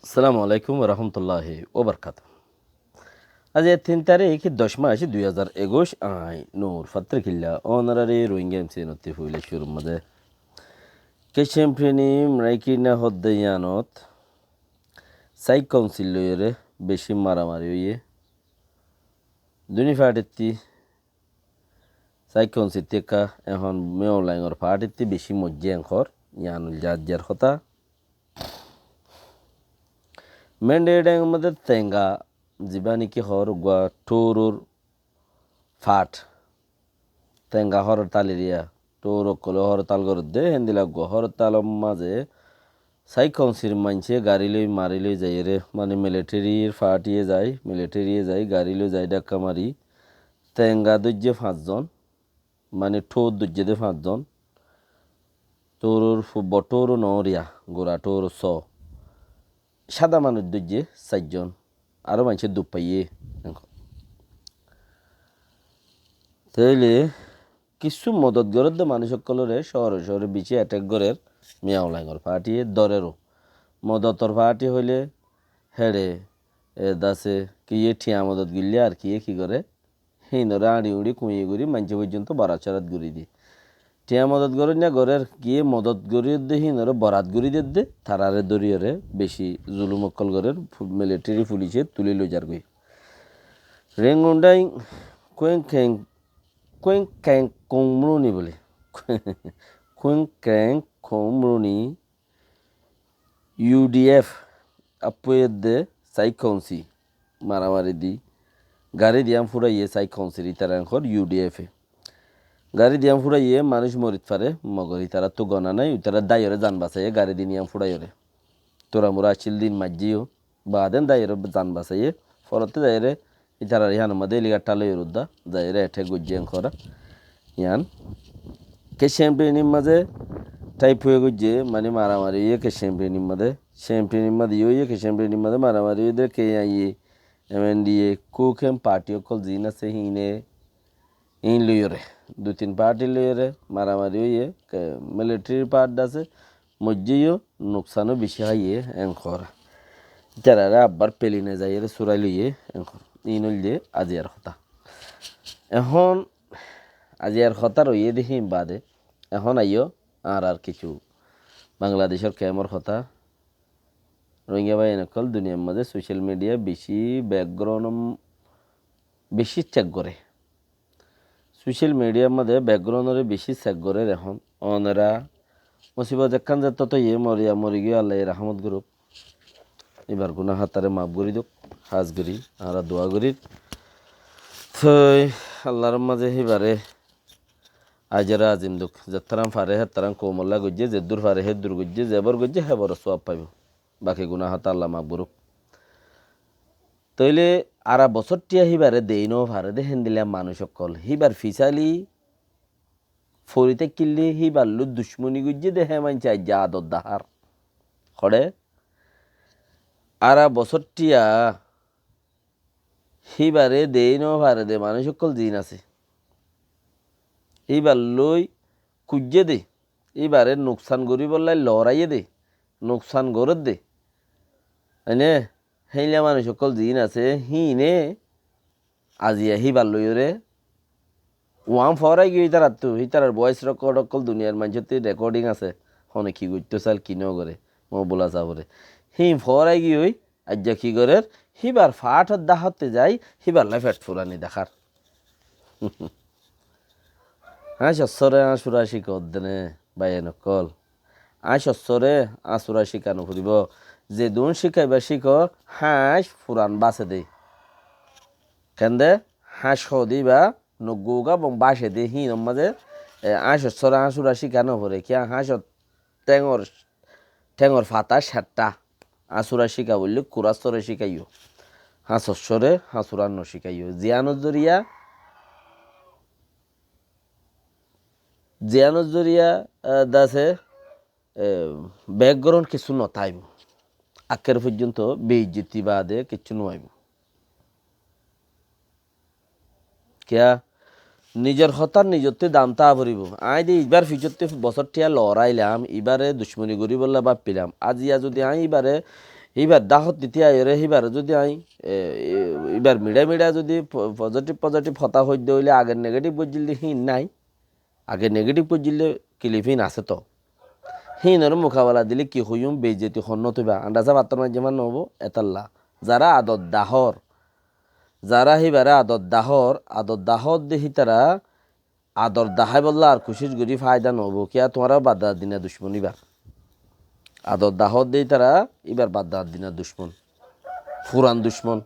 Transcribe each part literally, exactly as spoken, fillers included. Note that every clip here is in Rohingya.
Assalamu alaikum warahmatulláhi wabarakátuhu. Aijja tin tarík, doc mac, dui házar ekuic, añí Nur Fattarkilla, ónorari Rohingya M C N ottú foila cúrur mazé. Kecen Preni Mraikina hoó de yíanot Saik Kaunsil loiyóre bicí maramari óiye. Duní fathíttú Saik Kaunsil ttu ekká ehón Min Aung Hlaingor fathíttú bicí moijjé en hoór, yían óilde aijjar hotá. Mendhe Deng or mazé tenga zibá niki hoór uggúa thóror fath. Tenga hórtal eriya, thór ókkole hórtal gorédde, héndilla uggúa hórtalor mazé Saik Kaunsil maincé garí loi mari loi zaiyóre, mani militerir fathiye zai, militiriye zai, garí loi zai dhakka mari, tenga dóijje fañszon, mani thór dóijje de fañszon, thóror fu-, bo thóror noó riya, gura thóror só. Cáda manúic dóijje sairzon, aró maincé duk faiyé. Tóile kissú modot gorédde manúic ókkolóre cóore cóore bicí ethék gorér, Min Aung Hlaingor fathiye dórer ó. Modotor fathi hoilé héçe, e, dase kiyé thiañ modot goillé ar kiyé ki goré, híinoré añçi uñçi kuñi gorí maincé foijjonto borat corat gorí diye. Thiañ modot goróinna gorér, kiyé modot gorédde híinoré borat gorí dedde, taráre dóriyóre bicí zulum ókkol gorér, fu-, militiri fulice tulí loi zargói. Rengundai Kuenkeng, Kuenkeng Komruni bóle. Kuenkeng Komruni U D F, appoyedde Saik Kaunsil maramari di, garí diyan fúçaiye Saik Kaunsil, ítara en hoór U D F e. Garí diyan fúçaiye manúic morit fare, mogor ítarattu gona nái, ítara dáiyore zan basaiyé garí di niyan fúçaiyore. Tóramura accíl din maijjé yó, baade dáiyore zan basaiyé, forotte zaiyore ítarar yíanor mazé helicopter loiyóre udda, zaiyore ethék goijjé en hoór. Yían Kecen Prenir mazé thaip ói goijjé, mani maramari óiye Kecen Prenir mazé, Kecen Prenir mazé yó óiye, Kecen Prenir mazé maramari óiye de K I A, M N D A, Kuken party ókkol ziín asé híine, híin loiyóre, dui tin party loiyóre maramari óiye, ke-, military part asé, moijjé yó, nuksan ó bicí háiye en hoór. Ítarare abbar peline zaiyóre surai loiye en hoór. Iín óilde aziyar hotá. Ehón aziyar hotá roiyé de híin baade, ehón aiyó añárar kissú Bangladecór kemor hotá. Rohingya báiyain ókkol, duniyar mazé social media bicí background bicí check goré. Social mediar mazé background ore bicí check gorér ehón. Onora musibot ekkán zettót óiye, moriya mori giyé, Allaye rahmot gorouk. Íbar guná hátaré maf gorí douk, hás gorí añára dua gorír. Toi Allar mazé híbare ajre azim douk. Zettarán fare hettarán koumolla goijjé, zeddúr fare héddur goijjé, zebor goijjé hébor suab faibo. Baki guná hátá Alla maf gorouk. Tóile ara bosóttiya híbare deí nofaré de héndilla manúic ókkol. Híbar fisali fori táikile híbar loi ducmoni goijjé de hé maincé aijja ador dahár. Hoçé? Ara bosóttiya híbare deí nofaré de manúic ókkol ziín asé. Híbar loi kuijjé de, híbare nuksan goríbolla loraiyé de, nuksan gorér de. Ene, héilla manúic ókkol ziín asé, híine aziya híbar loiyóre, uán foórai giyói ítarattu, ítarar voice record ókkol duniyar maincóttu recording asé, hone ki goittó sail, ki nogoré, Mokbula sáfore. Híin foórai giyói, aijja ki gorér, híbar fathor dahótte zai, híbar lai feth furani dahár. Añcor sóre añcura cíka hoódde né, báiyain ókkol. Añcor sóre añcura cíka noforibó. Zedún cíkaiba cíko, hañc furan báse dé. Kende? Hañc hoóde íba noggúa gabon báce dé, híinor mazé, e, añcor sóre añcura cíka noforé. Kiyá hañcor théngor, théngor fata ceththa. Añcura cíka boille kurár sóre cíkaiyó. Hañcor sóre añcura nocíkaiyó. Ziyánor zoriya, ziyánor zoriya, e, dase, e, background kissú notáibo. Akkér foijjonto beizzoti baade kissú noáibo. Kiyá? Nizor hotár nizottú dam táa foribó. Aññí de ibar ficottú bosór thiañ lorailam, ibare ducmoni goríbolla báffilam. Aziya zodi aññí ibare Íbar dháhot titi aiyóre híbare zodi añí, e, e, íbar miçá miçá zodi po-, positive positive hotá hoidde óile ager negative goijjíl de híin nái. Age negative goijjíl de kilifin asé to. Híinor mukabela dile ki hoiyum, beizzoti hon no toiba. Andasa fattor maijjé man no óibo, etalla. Zara ador dahór, zara híbare ador dahór, ador dahór de hítara ador daháibolla ar kucíc gorí faida no óibo. Kiyá tuáñra bad dina ducmon íbar. Ador dahór de hítara íbar bad dina ducmon. Furan ducmon.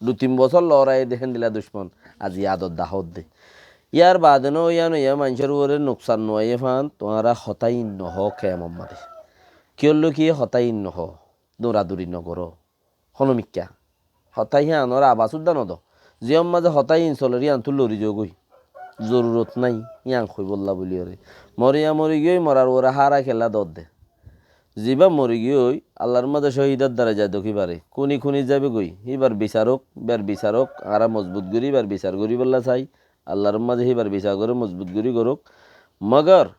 Dui tin bosór lorai de héndilla ducmon, aijja ador dahór de. Yar baade no, yián óiya maincór uore nuksan no aiyé fán, tuáñra hotá ín no hoó kemor maze. Kiyólla ki hotá ín no hoó, duraduri no goró. Hono mikká. Hotá híanor abas udda no do. Ziyán maze hotá ín soler yíantu lori zogói. Zorurot nái, yían hoibolla buliyóre. Moriya mori giyói, morar uore hára kella dodde. Zibá mori giyói, Allar maze cóhidor daraja dóki fare. Kuni kuni zaibe goi, híbar bisar ók, híbar bisar ók, añára mozbut gorí, híbar bisar goríbolla sai. Allar maze híbar bisar goré mozbut gorí gorók. Mogor,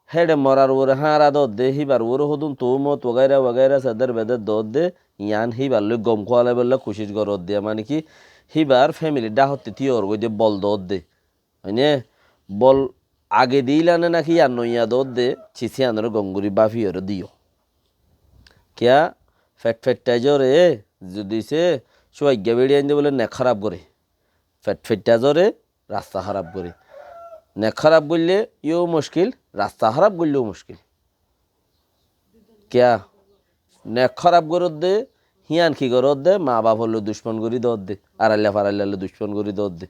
héçe morar uore hára dodde, híbar uore hodún tuhumot wagaira wagaira seder beder dodde, yián híbar loi gom kuwalaibolla kucíc gorodde, mane ki, híbar femilir dháhotti tiyór goidde bol dodde. Óine, bol age diíla né náki yían noiya dodde, cis yíanore gom gorí báfiyore diyó. Kiyá, fetfettaizore, zodi se, cúaigga beçi ainde bóle nek háraf goré. Fetfettaizore, rasta háraf goré. Nek háraf goille yó muckil, rasta háraf goille yó muckil. Kiyá? Nek háraf goródde, hían ki goródde, ma bafór loi ducmon gorí dódde, arailla farailla loi ducmon gorí dódde.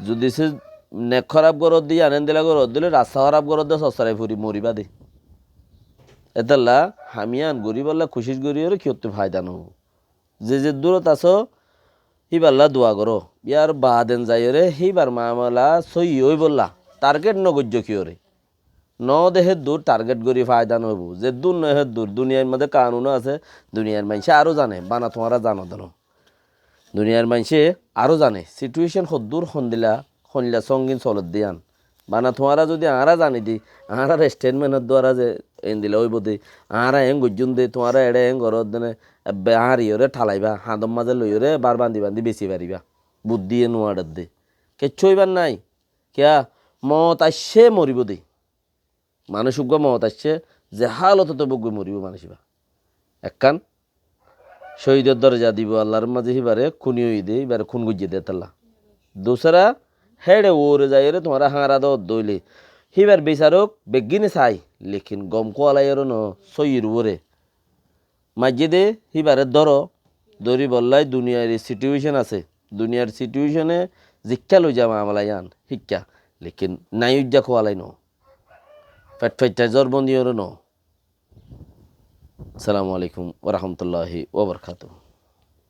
Zodi se nek háraf goródde, yían endilla goródde óile, rasta háraf goródde, sossarai fori moribá de. Étalla ham yían goríbolla kucíc goríyore kiyóttu faida no óibo. Ze zeddúrot asó, híballa dua goró. Yar baaden zaiyóre híbar mamala sóiyi óibolla target no goijjó kiyóre. No de héddur target gorí faida no óibo. Zeddúr no héddur, duniyair maze kanun asé, duniyair maincé aró zane, bana tuáñra zano de no. Duniyair maincé aró zane, situation hoddúr hondilla, hondilla songin solodde yían. Bana tuáñra zodi añára zani di, añárar statement or duara ze endilla óibo de, añára eén goijjum de, tuáñra eçe eén goródde né, ebbe añáriyore thalaiba, hañdor maze loiyore bar bandi bandi besi faribá. Buddí e nuaçedde. Kessú óibar nái. Kiyá? Moot aiccé moribó de. Manúic uggúa moot aiccé, ze hálot óibo uggúa moribó manúic ibá. Ekkán cóhidor doroja dibó Allar maze híbare kúni óiye de, híbare kún goijjé de étalla. Dusára, héçe uore zaiyóre tuáñra háñra dódde óile, híbar bisar ók beggíne sai, lekin gom kuwalaiyóre no, sóiyir uore. Maijjé de híbare dóro, dóribollá duniyair situation asé. Duniyair situation e zikká loiza mamala yían, híkka. Lekin nai uijja kuwalai no. Fetfettaizor bondiyóre no. Assalamu alaikum wa rahmatullahi wa barakatuhu.